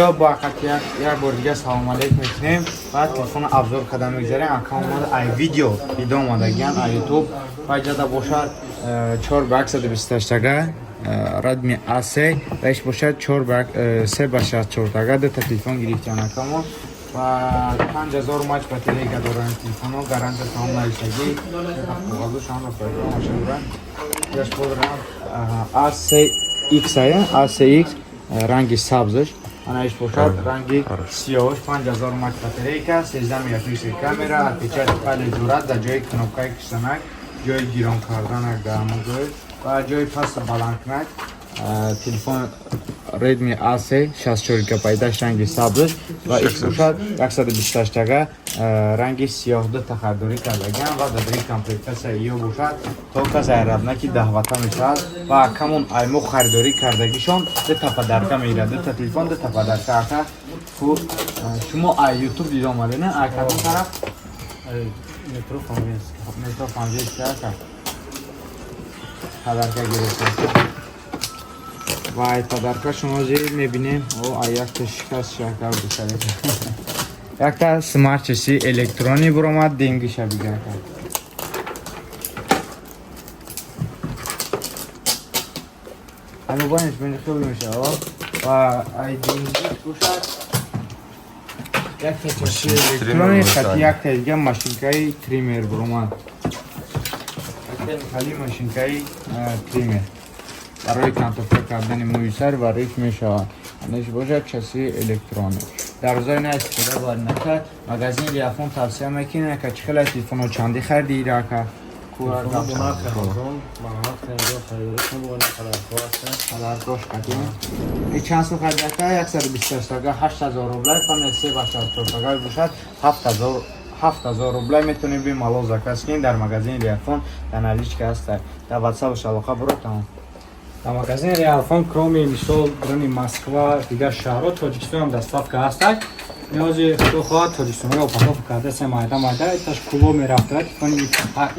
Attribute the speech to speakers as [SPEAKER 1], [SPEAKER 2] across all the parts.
[SPEAKER 1] Бо як як бор дига салом алейкум мекунем ва телефона обзор карда мегзарем. Ака омада, ай видео дида омадагиян, ай Ютуб. Ва ҷада бошад 4 ба 128 тага Redmi A3 ва иш бошад 4 ба 3 ба 64 тага. Дута телефон гирифтиян акамо ва 5000 мАч батарейка доранд телефоно, гарантия тамом нависагӣ, коғазошонро фоида доранд. Яш бодрам A3 X, A3 X, ранги сабзаш, анаиш бошад ранги сиёҳш, 5000 мАч батарейка, 13 мегапиксел камера, отпечаток палец дорад, дар ҷои кнопкаи киштанак, ҷои гирон карданак дар ҳамон ҷой ва ҷои пасту баландкунак. Телефон Redmi A3 64 гигабайташ, ранги сабзш ва X бошад 128 тага, ранги сиёҳ. Дута харидорӣ кардагиам ва дар дри комплектация ё бошад то кас айрабнаки даҳвата мешавад ва акамон аймо харидорӣ кардагишон дута подарка мегирад, дута телефон, дута подарка. Ака, шумо ай Ютуб дида омадена, ай кадом тараф?
[SPEAKER 2] Метро Фанвинский.
[SPEAKER 1] Метро Фанвинский. Ака, подарка гирифта ва ай подарка шумо зир мебинем. О, ай якта шикаст шакар бисаред, якта смарт часы электронӣ буромад, денгиша бигака. Ай мобайнш бени хел мешава ва ай денгиш бошад якта часы электронӣ хати, якта дига машинкаи триммер буромад, хали машинкаи триммер барои кантофка кардани мӯи сар ва риш мешавад. Анеш бошад часы электронӣ. Дар рӯзои на истифода бояд накард. Магазини Реалфон тавсия мекунем. Ака, чӣ хела телефонҳо, чандӣ хариди ира, ака?
[SPEAKER 2] Телефонҳо бо нархи арзон, марҳамат кунед, инҷо харидорӣ кунед, бо подаркҳо ҳастанд.
[SPEAKER 1] Подаркош кардем. И чанд сум хариди, ака? 128 тага 8000 рублай, память 3 ба 64 тага бошад 7000, 7000 рублай. Метавонем бемалол заказ кунем дар магазини Реалфон, дар наличка ҳаста. Дар Ватсап алоқа буро, тамом.
[SPEAKER 2] Дар магазини Реалфон, кроме мисол бирони Москва, дигар шаҳрҳо, Тоҷикистон ҳам доставка ҳастак. Ниёзи худо хоҳад, тоҷикистониҳо упаковка кардасе, майда майда иташ куло мерафта. Телефони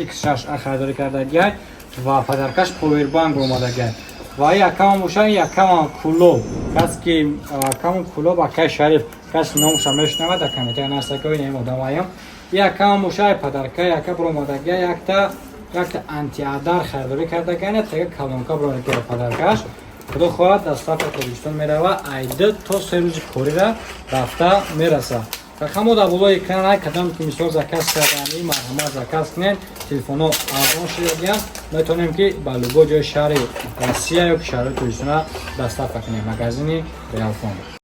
[SPEAKER 2] X6 а харидорӣ кардагиай ва подаркаш повербанк омадагиай. Ва якамон боша, якамон куло кас ки акамон куло акай Шариф, каси номша мешунавад, дар комментария нависакои нем одамаям. Якамон боша, подарка яка биромадагиай, якта антиадар харидорӣ кардагиай, тега колонка биромадагиай подаркаш. Худо хоҳад, доставка Тоҷикистон мерава, ай 2 то 3 рӯзи корира рафта мераса. Рақамҳо дар болои экран. Ай кадом ки мисол заказ кардани, марҳамат, заказ кунед. Телефонҳо арзон шудагиам, метавонем ки ба любой ҷои шаҳри Россия ё ки шаҳрҳои Тоҷикистона доставка кунем. Магазини Реалфон.